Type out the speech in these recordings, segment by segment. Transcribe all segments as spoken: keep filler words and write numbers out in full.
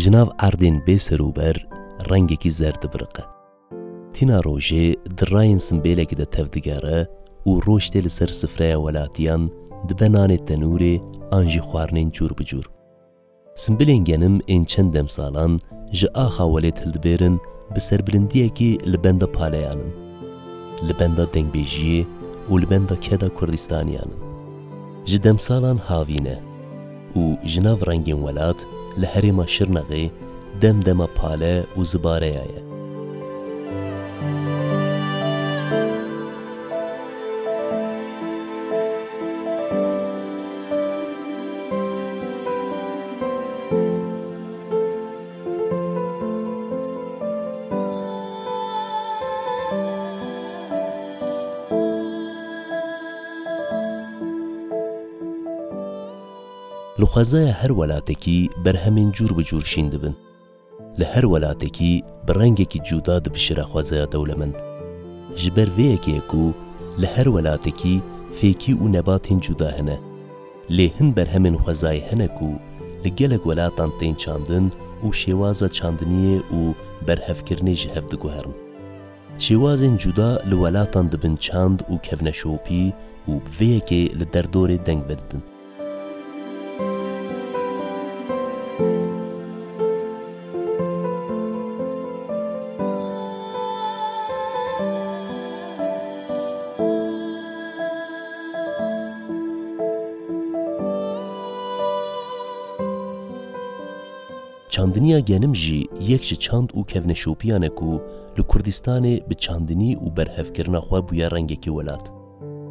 Ji nav erdên bê serûber rengekî zer dibiriqe. Tîna rojê di rayên simbêlekê de tevdigere û roj tê li ser sifreya welatiyan, dibe nanê tenûrê an jî xwarinên cûr bi cûr. Simbilên genim ên çend demsalan ji axa welêt hildibêrin, bi serbilindiyekî li benda paleyan in, li benda dengbêjiyê û li benda keda Kurdistaniyan in. Ji demsalan havî ne û ji nav rengên welat li herêma Şirnexê dem dema pale û zibareya ye. Li xwezaya her welatekî berhemên cûr bi cûr şîn dibin. Li her welatekî bi rengekî cuda dibişire xwezaya dewlemend. Ji ber vê yekê ye ku li her welatekî fêkî û nebatên cuda hene. Lê hin berhemên xwezayê hene ku li gelek welatan tên çandin û şêwaza çandiniyê û berhevkirinê ji hev diguherin. Şêwazên cuda li welatan dibin çand û kevneşopî û bi vê yekê li derdorê deng vedidin. Çandiniya genim jî yek ji çand û kevneşopiyan e ku li Kurdistanê bi çandinî û berhevkirina xwe bûye rengekî welat.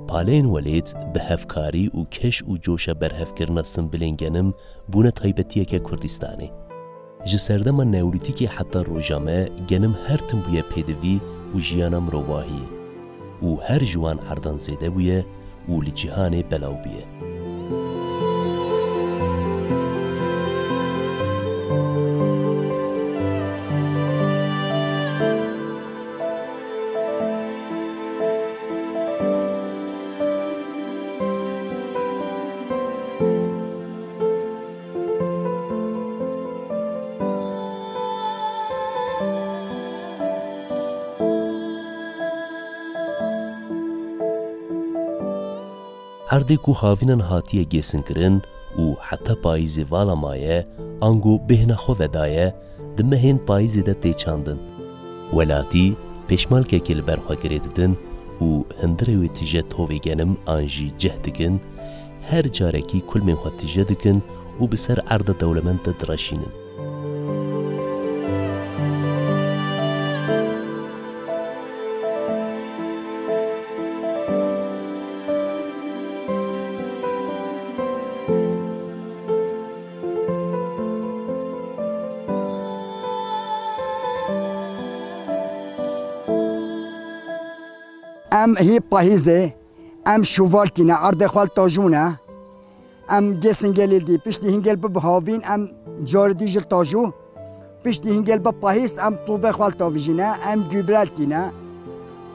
Paleyên welêt bi hevkarî û keş û coşa berhevkirina simbilên genim bûne taybetiyeke Kurdistanê. Ji serdema neolîtîkê heta roja me genim her tim bûye pêdivî û jiyana mirovahiyê û her ji wan erdan zêde bûye û li cîhanê belav bûye. Erdê ku havînan hatiye gêsinkirin û heta payîzê vala maye, ango bêhna xwe vedaye, di mehên payîzê de tê çandin. Welatî pêşmalkekê li ber xwe girê didin û hundirê wê tije tovê genim an jî cih dikin, her carekî kulmên xwe tije dikin û bi ser erda dewlemend de direşînin. Em hî pahîzê, em şûval kîne, erdê xwe li tajû ne. Em gê singelê dî, piştî hingel bibe havîn, em carê dî jil tajû. Piştî hingel bi pahîz, em tovê xwe li tavijîne, em gübre li kîne.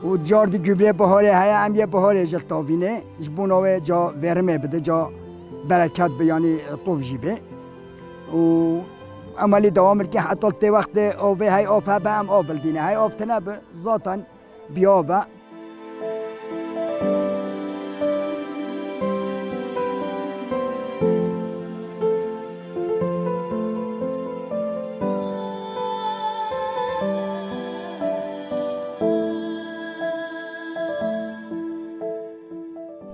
Û car dî gübrê biharê heye, em yê biharê jil tavîne. Ji bona wê ca verimê bide, ca bereket bi, yanî tov jî bê. Û em alî dewam dike heta tê wextê avê hey av hebe, em av li dîne. Hey av tine bi, zaten biya ve.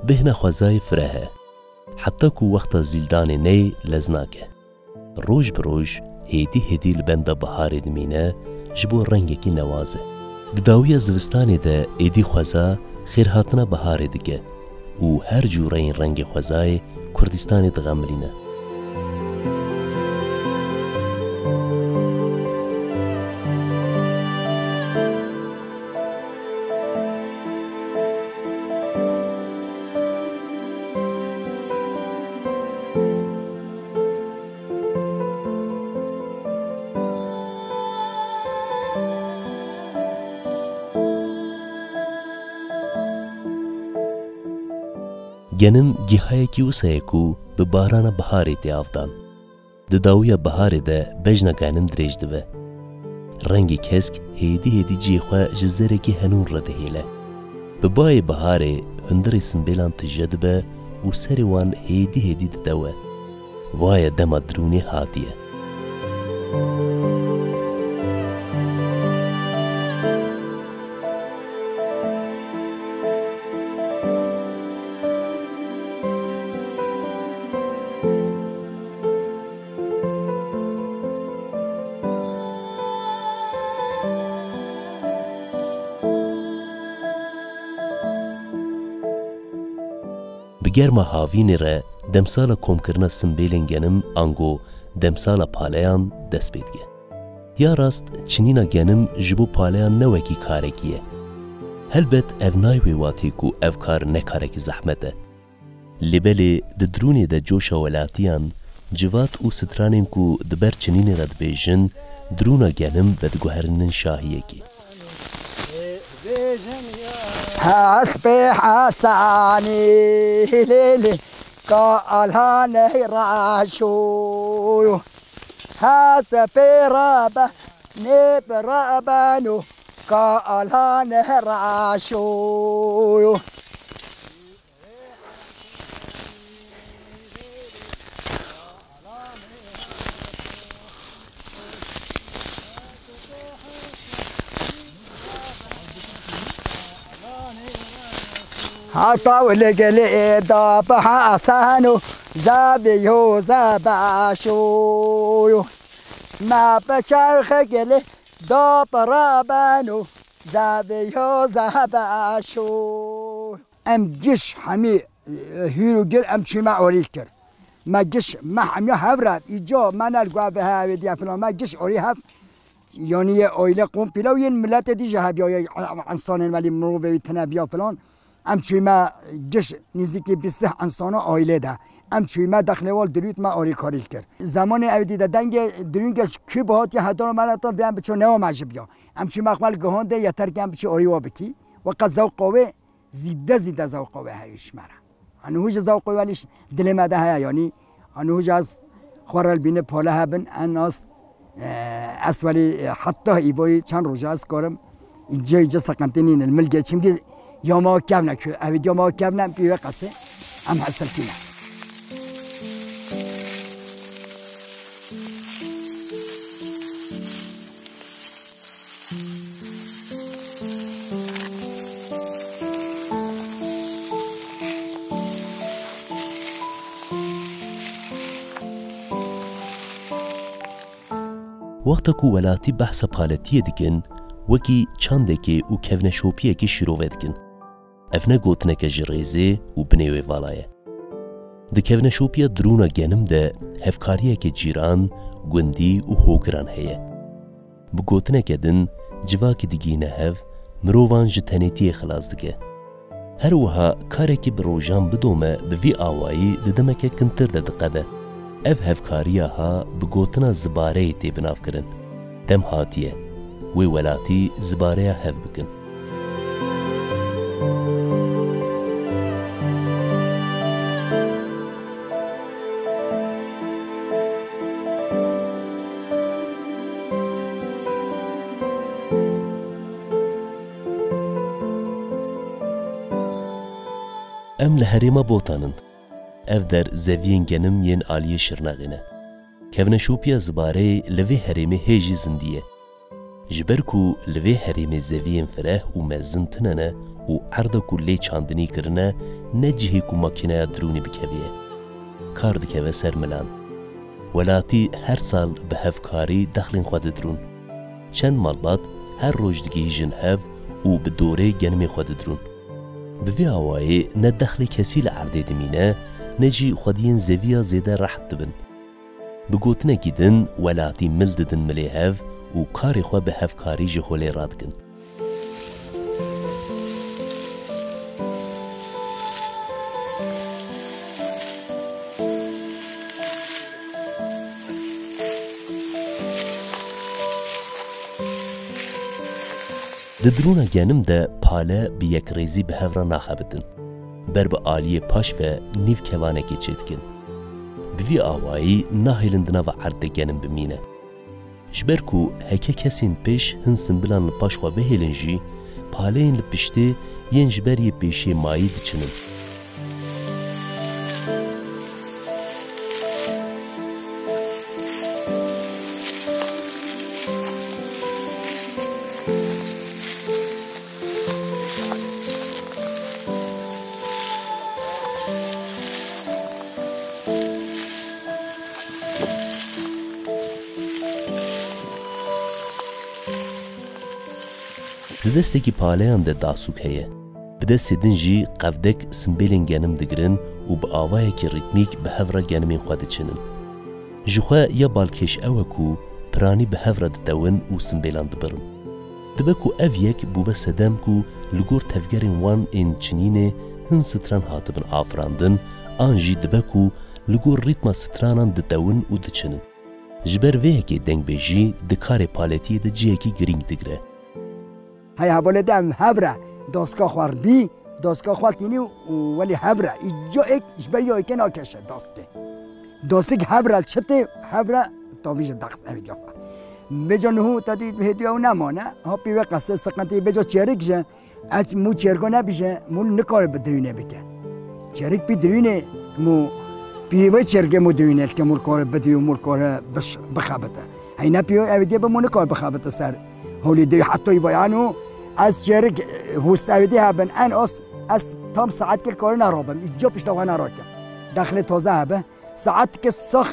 Bêhna xwezayê fireh e. Heta ku wexta zîldanê neyê lez nake. Roj bi roj hêdî hêdî li benda biharê dimîne, ji bo rengekî newaze. Di dawiya zivistanê de êdî xweza xêrhatina biharê dike û her cûreyên rengê xwezayê Kurdistanê dixemilîne. Genim gihayekî wisa ye ku bi barana biharê tê avdan. Di dawiya biharê de bejna genim dirêj dibe. Rengê kesk hêdî hêdî cihê xwe ji zêrekî henûn re dihêle. Bi bayê biharê hundirê simbêlan tije dibe û serê wan hêdî hêdî didewe. Vaye dema dirûnê hatiye. Bi germa havînê re demsala komkirina simbêlên genim ango demsala paleyan dest pê dike. Ya rast, çinîna genim ji bo paleyan ne wekî karekî ye. Helbet ev nayê wê watê ku ev kar ne karekî zehmet e. Lê belê di dirûnê de coşa welatiyan, civat û stranên ku di ber çinînê re dibêjin, dirûna genim vediguherînin şahiyekî. Hespê Hesanî lê lê ka alhanê raşo. Hespê rabe nê bi raben û ka alhanê raşo. Hata wile gelê da bi Hasan û Zabi yo Zabaşo. Ma bi çarxe gelê da bi Raben û Zabi yo Zabaşo. Em giş hemî, e, hûr û gir em çûme orî kir. Me giş, me hemiya hev re, îca me ne li guhê hevê diye filan, me giş orî hev, yanî yê aîle komple û yên miletê dî jî hebiya, yê ensanên welî mirovê wî tine biya filan. Em çûme giş nîzîkî bîst sih insana aîlê de. Em çûme dexlê wal dirût me orî karî kir. Zemanê ew dî de dengê dirûn geş kû bi hatiye hedana me re tan vê em biço newa me jî biya. Em çûme xwe li gihandê yeter ke em biçî orî wa bikî. Weqe zewqa wê zîde zîde zewqa wê heye ji me re. Aniho jî zewqa wê welî dilê me de heye, yanî aniho jî ez xwe re li bîne pale hebin, en az, e, ez welî, e, heta îvarî çend roja ez karim, îca îca seqentî nîne li milgê, çimkî ya me kevne ku, ev ya me kevne, em pî wê qesê, em hesilkî ne. Wexta ku welatî behsa paletiyê dikin, wekî çandekê û kevneşopiyekê şîrove dikin. Ev ne gotineke ji rêzê û binê wê vala ye. Di kevneşopiya dirûna genim de hevkariyeke cîran, gundî û hogiran heye. Bi gotineke din, civakî digihîne hev, mirovan ji tenêtiyê xilas dike. Her wiha karekî bi rojan bidome bi vî awayî di demeke kintir de diqede. Ev hevkariya ha bi gotina zibareyê tê binavkirin. Dem hatiye, wê welatî zibareya hev bikin. Em li herêma Botan in. Ev der zeviyên genim yên aliyê Şirnexê ne. Kevneşopiya zibareyê li vê herêmê hê jî zindî ye. Ji ber ku li vê herêmê zeviyên fireh û mezin tune ne û erda ku lê çandinî kirine ne cihê ku makîneya dirûnê bikevê ye. Kar dikeve ser milan. Welatî her sal bi hevkarî dexlên xwe didirûn. Çend malbat her roj digihîjin hev û bi dorê genimê xwe didirûn. Bi vê awayê ne dexlê kesî li erdê dimîne, ne jî xwediyên zeviya zêde reht dibin. Bi gotinekî din, welatî mil didin milê hev û karê xwe bi hevkarî ji holê radikin. Di dirûna genim de pale bi yekrêzî bi hev re naxebitin. Ber bi aliyê paş ve nîv kevanekê çêdikin. Bi vî awayî nahêlin di nava erd de genim bimîne. Ji ber ku heke kesên pêş hin simbilan li paş xwe bihêlin jî, paleyên li piştê yên ji ber yê pêşiyê mayî diçinin. Di destekî paleyan de dasûk heye. Bi destê din jî qevdek simbêlên genim digirin û bi awayekî rîtmîk bi hev re genimên xwe diçinin. Ji xwe ya balkêş ew e ku piranî bi hev re ditewin û simbêlan dibirin. Dibe ku ev yek bûbe sedem ku li gor tevgerên wan ên çinînê hin stran hatibin afirandin, an jî dibe ku li gor rîtma stranan ditewin û diçinin. Ji ber vê yekê dengbêjî di karê paletiyê de cihekî girîng digire. Hey hevalê de em hev re daska xwe bî, daska xwe tînî û welî hev re. Îca êk ji ber ya êkê nakeşe dastê. Dasik hev re çi tê, hev re tavî ji dax evî xwe. Vêca niho te dî hêdî ew nemane, ha pî wê qesê siqintî vêca çêrik ji, ez mû çêrgo nebîje, mû nikare bi dirûnê bike. Çêrik pî dirûnê mû, pî wê çêrgê mû dirûnê dike, mû kare bidî û mû kare biş-, bixebite. Hey ne pî ev dê bi mû nikare bixebite ser holî dirû. Heta î bayan û ez çêrik, e, hûst ev dê hebin, en az ez tam saet kil kare nerabim, îca pişta xwe nerakim. Dexlê taze hebe, saet ke sax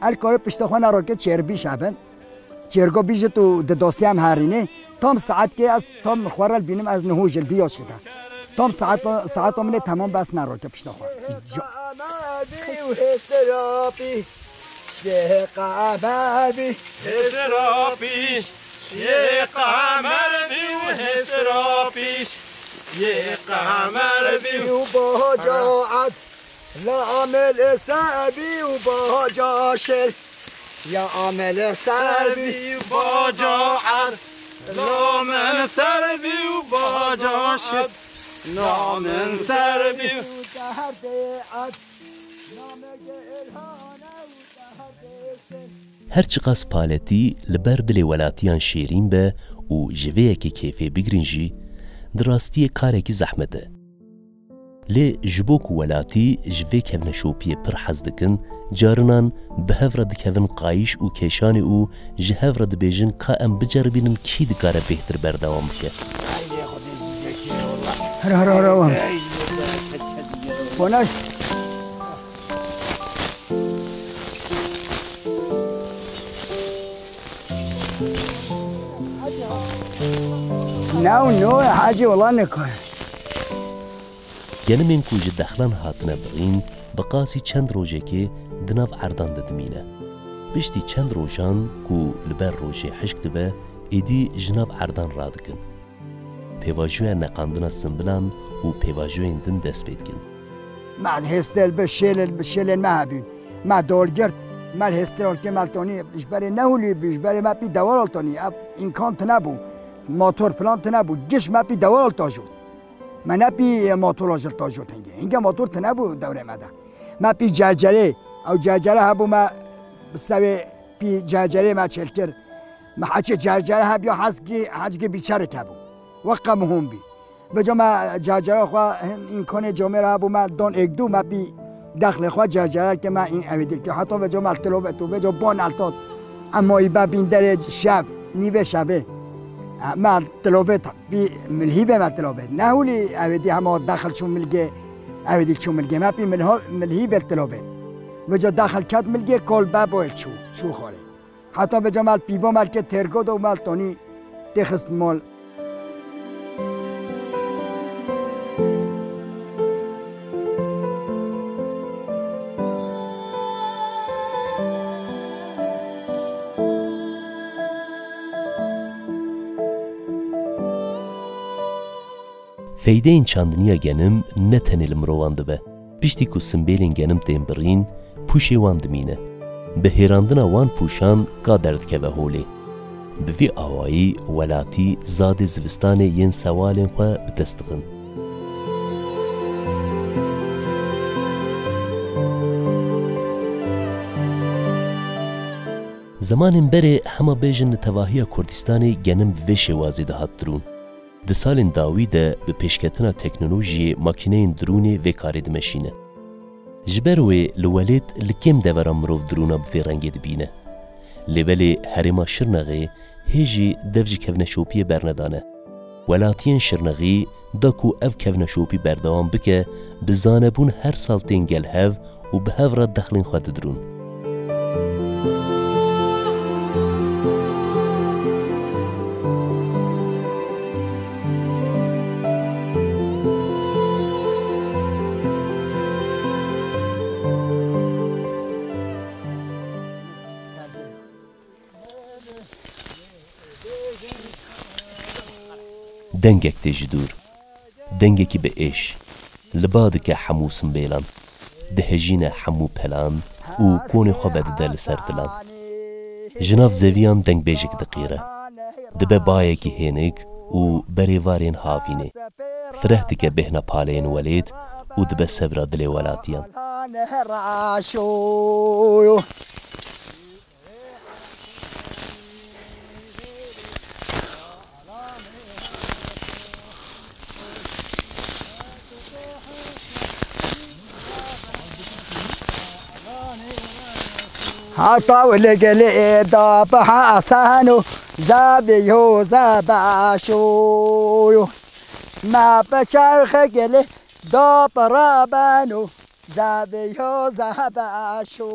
el kare pişta xwe nerake çêrbîş hebin. Çêrgo bîjit û di dosya em herînê. Tam saet ke ez tam xwe re bînim ez niho jil vî yaşî de. Tam saet, saet min ê temam be ez nerake pişta xwe. Şê qemer bî û hêsira pîş. Şê qemer bî. Hêsira pîş. Şê qemer bî û hêsira pîş. Şê qemer bî û baca erd. La amel ser bî û baca şêr. Ya amel ser bî û baca erd. La min ser bî û baca şêr. La min ser bî û derdê erd. Nameke erhane û derdê şêr. Her çiqas paletî li ber dilê welatiyan şêrîn be û ji vê yekê kêfê bigrin jî, di rastiyê karekî zehmet e. Lê ji bo ku welatî ji vê kevneşopiyê pir hez dikin, carinan bi hev re dikevin qayîş û kêşanê û ji hev re dibêjin ka em biceribînin kî dikare bêhtir berdewam bike. Hera, hera, hera, wan. Bonaş. Naw, no, hacî, wela nikar. Genimên ku ji dexlan hatine birîn, bi qasî çend rojekê di nav erdan de dimîne. Piştî çend rojan ku li ber rojê hişk dibe, êdî ji nav erdan radikin. Pêvajoya neqandina simbilan û pêvajoyên din dest pê dikin. Me hêstir bi şêlên, bi şêlên me hebûn. Me dol girt, me hêstir olkê me tonî, ji berê nehûlî bû, ji berê me pî dewal tonî. Ev îmkan tine bû. Motor plan tine bû. Giş me pî dewal tajot. Me ne pî motor jil tajot hingê. Hingê motor tine bû dewrê me de. Me pî cercerê, ew cercere hebû me bi sevê pî cercerê me çêl kir. Me heçê cercere hebû ya hezkî, hezkî bîçerik hebû. Weqa mihûm bî. Beca me cercera xwe hin înkonê comê re hebû me don êk dû me pî dexlê xwe cercera ke me în evê dîl ke. Heta veca me tilo ve tu veca bon eltot. Ema î be bînderê şev, nîvê şevê. Me tilovêt, pî milhî be me tilovêt. Ne hûlî ew êdî hema daxil çû milgê, ew êdî çû milgê. Me pî milho-, milhî be tilovêt. Vêca daxil ket milgê, kol be boyl çû, çû xorê. Heta vêca me pîvo me ke têrgo do me tonî têxist mol. Feydeyên çandiniya genim ne tenê li mirovan dibe. Piştî ku simbêlên genim tên birîn, pûşê wan dimîne. Bi hêrandina wan pûşan ka derdikeve holê. Bi vî awayî welatî zadê zivistanê yên sewalên xwe bi dest dixin. Zemanên berê hema bêjin li tevahiya Kurdistanê genim bi vê şêwazê dihat dirûn. Di salên dawî de bi pêşketina teknolojiyê makîneyên dirûnê vê karê dimeşîne. Ji ber wê li welêt li kêm deveran mirov dirûna bi vê rengê dibîne. Lê belê herêma Şirnexê hê jî dev ji kevneşopiyê bernedane. Welatiyên Şirnexî da ku ev kevneşopî berdewam bike, bi zanebûn her sal tên gel hev û bi hev re dexlên xwe didirûn. Dengek tê ji dûr. Dengekî bi êş. Li ba dike hemû simbêlan. Dihejîne hemû pelan û konê xwe vedide li ser dilan. Ji nav zeviyan dengbêjek diqîre. Dibe bayekî hênik û berêvarên havînê. Fireh dike bêhna paleyên welêt û dibe sebra dilê welatiyan. Heta wile gelê da bi Hesen û Zebî û Zebeşo. Me bi çerxê gelê da bi Reben û Zebî û Zebeşo.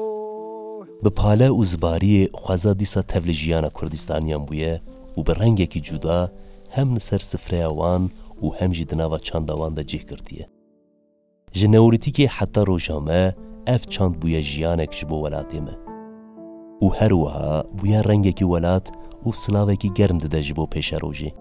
Bi pale û zibariyê xweza dîsa tev li jiyana Kurdistaniyan bûye û bi rengekî cuda hem li ser sifreya wan û hem jî di nava çanda wan de cih girtiye. Ji Neolîtîkê heta roja me ev çand bûye jiyanek ji bo welatê me. Û her wiha bûye rengekî welat û silavekî germ dide ji bo pêşerojê.